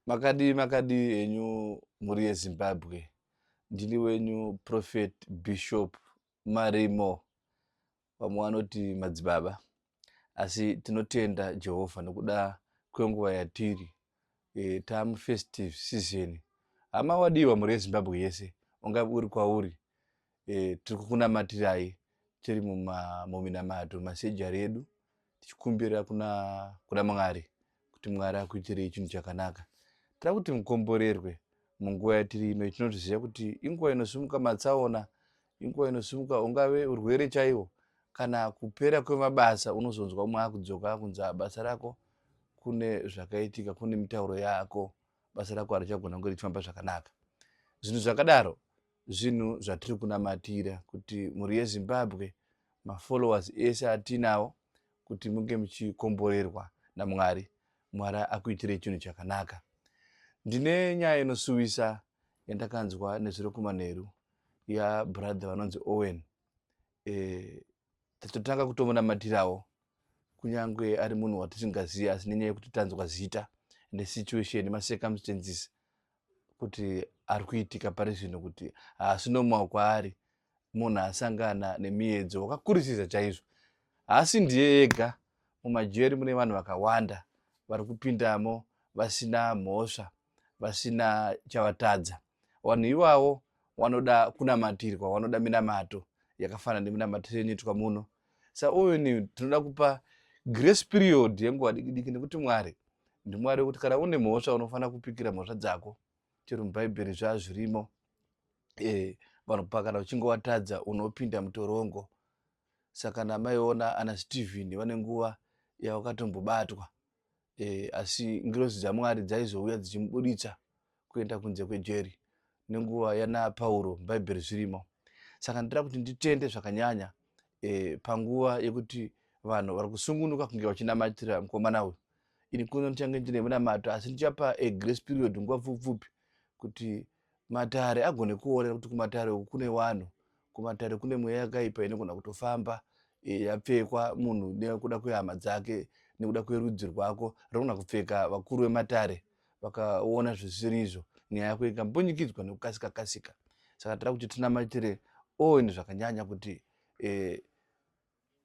Makadii makadii henyu mhuri yeZimbabwe. Ndini wenyu Prophet Bishop Marimo, vamwe vanoti madzibaba. Asi tinotenda Jehovha nokuda kwenguva yatiri e, tamu festive season. Hama wadiwa mhuri yeZimbabwe yese, ungave uri kwauri e, tiri kukunamatirai tiri muminamato masejari edu tichikumbira kuna, kuna Mwari kuti Mwari akuitirei chinhu chakanaka. Tira kuti mukomborerwe munguva yatiri ino. Tinotoziva kuti inguva inosimuka matsaona, inguva inosimuka ungave urwere chaiwo kana kupera kwemabasa. Unozonzwa umwe akudzoka akunzi basa rako kune zvakaitika, kune mitauro yako, basa rako harichagona kunge richifamba zvakanaka. Zvinhu zvakadaro zvinhu zvatiri kunamatira kuti mhuri yeZimbabwe, mafollowers ese atinawo, kuti munge muchikomborerwa naMwari, Mwari akuitirei chinhu chakanaka. Ndine nyaya inosuwisa yandakanzwa nezuro kumanheru yabrother vanonzi Owen. E, tatotanga kutomunamatirawo kunyange ari munhu watisingazivi, asi nenyaya yekuti tanzwa zita nesituation nemacircumstances kuti ari kuitika pari zvino kuti haasi normal kwaari, munhu asangana nemiedzo wakakurisisa chaizvo. Haasi ndiye ega, mumajeri mune vanhu vakawanda vari kupindamo vasina mhosva, vasina chavatadza. Vanhu ivavo vanoda kunamatirwa, vanoda minamato yakafanana neminamato inoitwa muno. Saowen tinoda kupa grace period yenguva diki diki, nekuti Mwari ndiMwari wekuti kana une mhosva unofanira kupikira mhosva dzako. Chero mubhaibheri zvazvirimo, e, vanhu kana uchinge watadza unopinda mutorongo. Saka namaiona ana Stephen vane nguva yavakatombobatwa, e, asi ngirozi dzaMwari dzaizouya dzichimubuditsa kuenda kunze kwejeri. Nenguva yana Pauro mubhaibheri zvirimo. Saka ndinoda kuti nditende zvakanyanya, e, panguva yekuti vanhu vari kusungunuka kunge vachinamatira mukomana uyu. Ini kuno ndichange ndine munamato, asi ndichapa a grace period nguva pfupi kuti matare agone kuonera kuti kumatare uku kune vanhu, kumatare kune mweya yakaipa inogona kutofamba, e, yapfekwa munhu nekuda kwehama dzake, nekuda kwerudzi rwako rinogona kupfeka. Vakuru vematare vakaona zvisiri izvo, nyaya yako ikambunyikidzwa nekukasika kasika. Saka tira kuti tinamatire Owen zvakanyanya kuti, e,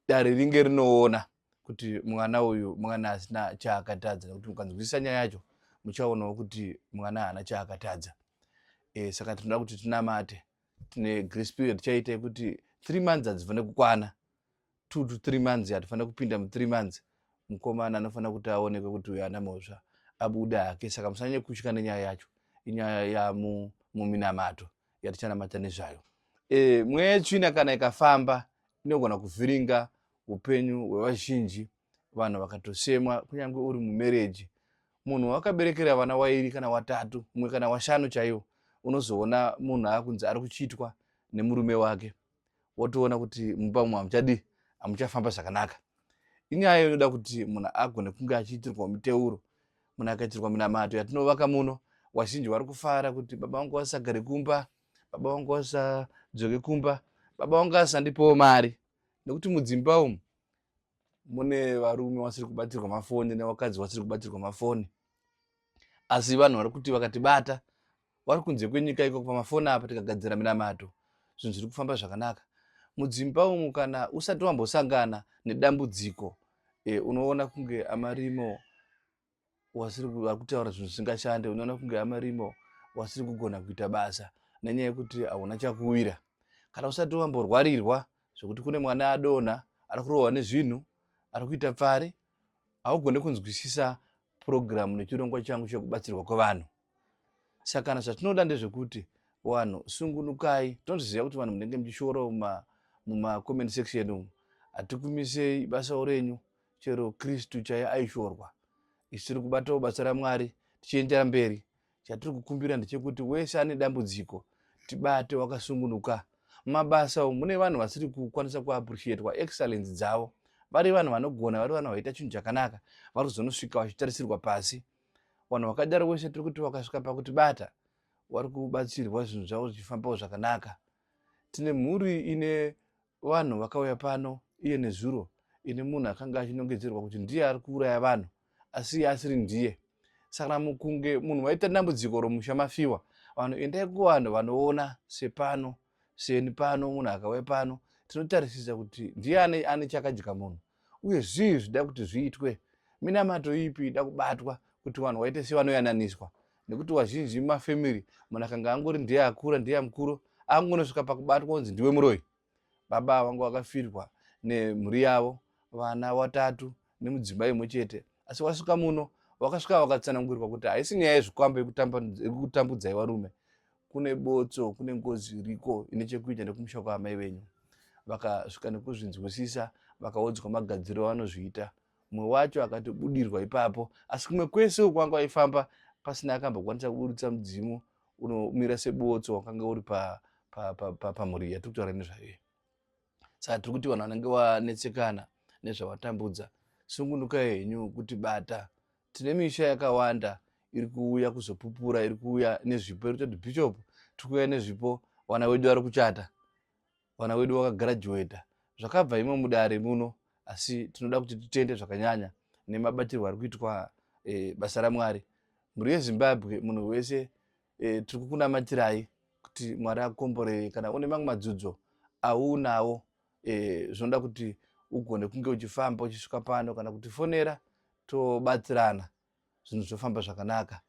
dare ringe rinoona kuti mwana uyu mwana asina chaakatadza, nekuti mukanzwisisa nyaya yacho muchaonawo kuti mwana haana chaakatadza. E, saka tinoda kuti tinamate. Tine grace period tichaita yekuti 3 months hadzifaniri kukwana, 2 to 3 months, hatifanira kupinda mu3 months. Mukomana anofanira kuti aonekwe kuti uyu ana mhosva, abuda hake. Saka musanyanye kutya nenyaya yacho, inyaya yamuminamato yatichanamata nezvayo. E, mweya yetsvina kana ikafamba inogona kuvhiringa upenyu hwevazhinji, vanhu vakatosemwa. Kunyange uri mumarriage, munhu wakaberekera vana wairi kana watatu, mumwe kana washanu chaiwo, unozoona munhu akunzi ari kuchitwa nemurume wake, wotoona kuti mumba umu hamuchadi, hamuchafamba zvakanaka. Inyaya inoda kuti munhu agone kunge achiitirwa miteuro, munhu akaitirwa minamato yatinovaka muno. Wazhinji vari kufara kuti baba vangu vasagare kumba, baba vangu vasadzoke kumba, baba vangu asandipowo mari, nekuti mudzimba umu mune varume vasiri kubatirwa mafoni nevakadzi vasiri kubatirwa mafoni. Asi vanhu vari kuti vakatibata vari kunze kwenyika ikoko pamafoni apa, tikagadzira minamato, zvinhu zviri kufamba zvakanaka mudzimba umu. Kana usati wambosangana nedambudziko, e, unoona kunge amarimo wasiri vari kutaura zvinhu zvisingashande, unoona kunge amarimo wasiri kugona kuita basa nenyaya yekuti hauna chakuwira. Kana usati wamborwarirwa zvekuti kune mwana adonha, ari kurohwa nezvinhu, ari kuita pfari, haugone kunzwisisa purogiramu nechirongwa changu chekubatsirwa kwevanhu. Saka kana zvatinoda ndezvekuti vanhu sungunukai. Tinoziva kuti vanhu munenge muchishora mumacomment section umu, hatikumisei basawo renyu. Chero Kristu chaiye aishorwa. Isu tiri kubatawo basa raMwari tichiendera mberi. Chatiri kukumbira ndechekuti wese ane dambudziko tibate wakasungunuka. Mumabasa umu mune vanhu vasiri kukwanisa kuappreciatwa excellence dzavo, vari vanhu vanogona, vari vanhu vaita chinhu chakanaka, vari kuzonosvika vachitarisirwa pasi. Vanhu vakadaro wese tiri kuti vakasvika pakutibata vari kubatsirwa, zvinhu zvavo zvichifambawo zvakanaka. Tine mhuri ine vanhu vakauya pano iye nezuro, ine munhu akanga achinongedzerwa kuti ndiye ari kuuraya vanhu, asi iye asiri ndiye. Saka mukunge munhu waita dambudziko romusha mafiwa, vanhu endai kuvanhu vanoona sepano, seni pano, munhu akauya pano tinotarisisa kuti ndiani ane chakadya munhu uye zvii zvida kuti zviitwe, minamato ipi ida kubatwa kuti vanhu waite sevanoyananiswa. Nekuti wazhinji mumafemiri munhu akanga angori ndiye akura, ndiye mukuru, angonosvika pakubatwa kunzi ndiwe muroyi. Baba vanga vakafirwa nemhuri yavo, vana watatu nemudzimai mumwe chete, asi wasvika muno wakasvika vakatsanangurirwa kuti haisi nyaya yezvikwambo yekutambudzai varume, kune botso, kune ngozi iriko ine chekuita nekumusha kwaamai venyu. Vakasvika nekuzvinzwisisa, vakaudzwa magadziro avanozviita. Mumwe wacho akatobudirwa ipapo, asi kumwe kwese uku vanga vaifamba pasina akambokwanisa kuburitsa mudzimu unomira sebotso wakanga uri pamhuri pa, pa, pa yatiri kutaura nezvayo. Saka tiri kuti vanhu vanenge vanetsekana nezvavatambudza, sungunukai henyu kuti bata. Tine misha yakawanda iri kuuya kuzopupura, iri kuuya nezvipo, iri kutoti bishop tiri kuuya nezvipo, vana vedu vari kuchata, vana vedu vakagraduata, zvakabva imo mudare muno. Asi tinoda kuti titende zvakanyanya nemabatirwo ari kuitwa basa raMwari. Mhuri yeZimbabwe, munhu wese, tiri kukunamatirai kuti Mwari akukomborere. Kana une mamwe madzudzo aunawo, zvinoda kuti ugone kunge uchifamba uchisvika pano kana kutifonera, tobatsirana, zvinhu zvofamba zvakanaka.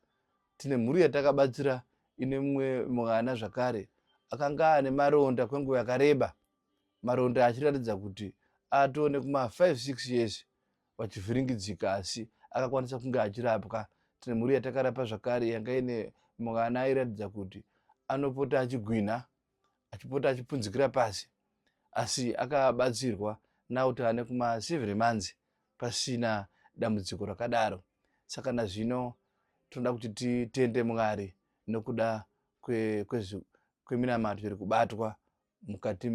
Tine mhuri yatakabatsira ine mumwe mwana zvakare akanga ane maronda kwenguva yakareba, maronda achiratidza kuti atone kuma 5 6 years vachivhiringidzika, asi akakwanisa kunge achirapwa. Tine mhuri yatakarapa zvakare yanga ine mwana airatidza kuti anopota achigwinha, achipota achipunzikira pasi, asi akabatsirwa nauti ane kuma 7 months pasina dambudziko rakadaro. Saka nazvino tinoda kuti titende Mwari nokuda kweminamato iri kubatwa mukati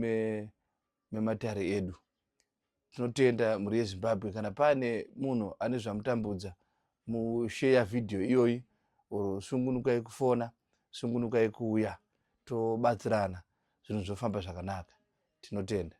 mematare edu. Tinotenda mhuri yeZimbabwe. Kana pane munhu ane zvamutambudza, musheya vhidhiyo iyoyi or sungunukai kufona, sungunukai kuuya, tobatsirana, zvinhu zvofamba zvakanaka. Tinotenda.